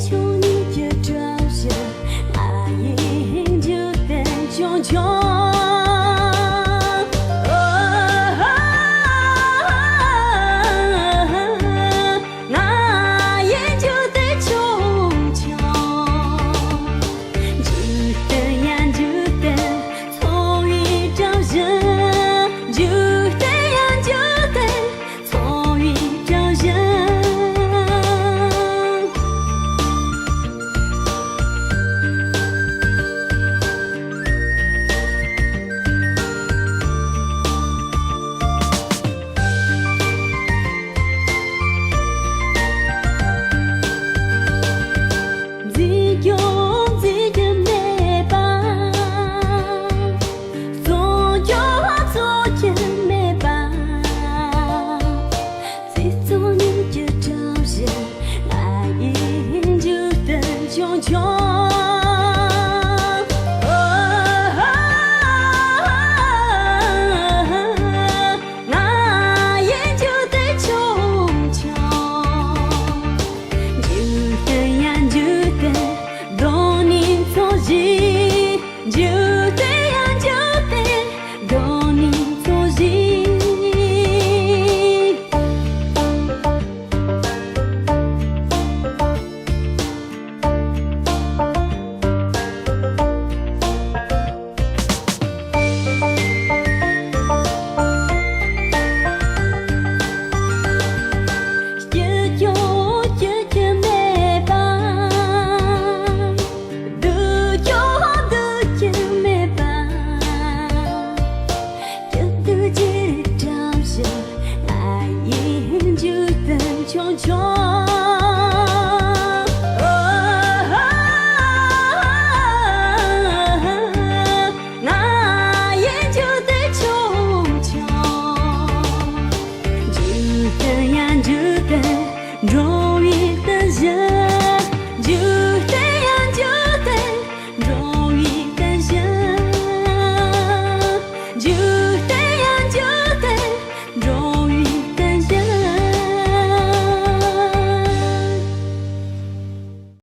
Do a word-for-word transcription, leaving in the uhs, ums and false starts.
ཆུང་ཉིད་ཀྱི་གྲོགས་ཤིག་ང་ཡི་འཇིག་རྟེན་ཆུང་ཆུང་། ང་ཡི་འཇིག་རྟེན་ཆུང་ཆུང་། འཇིག་རྟེན་ཡང་འཇིག་རྟེན་འཚོ་བའི་གྲོགས་ཤིག་འཇིག་རྟེན་ཡང་འཇིག་རྟེན། འཚོ་བའི་བྲག་ཞིང་། འཛིན་སྐྱོང་འཛིན་རྒྱུ་མེད་པ། སྲུང་སྐྱོབ་སྲུང་རྒྱུ་མེད་པ། བརྩེ་གཙང་ཉིད་ཀྱི་གྲོགས་ཤིག་ང་ཡི་འཇིག་རྟེན་ཆུང་ཆུང་།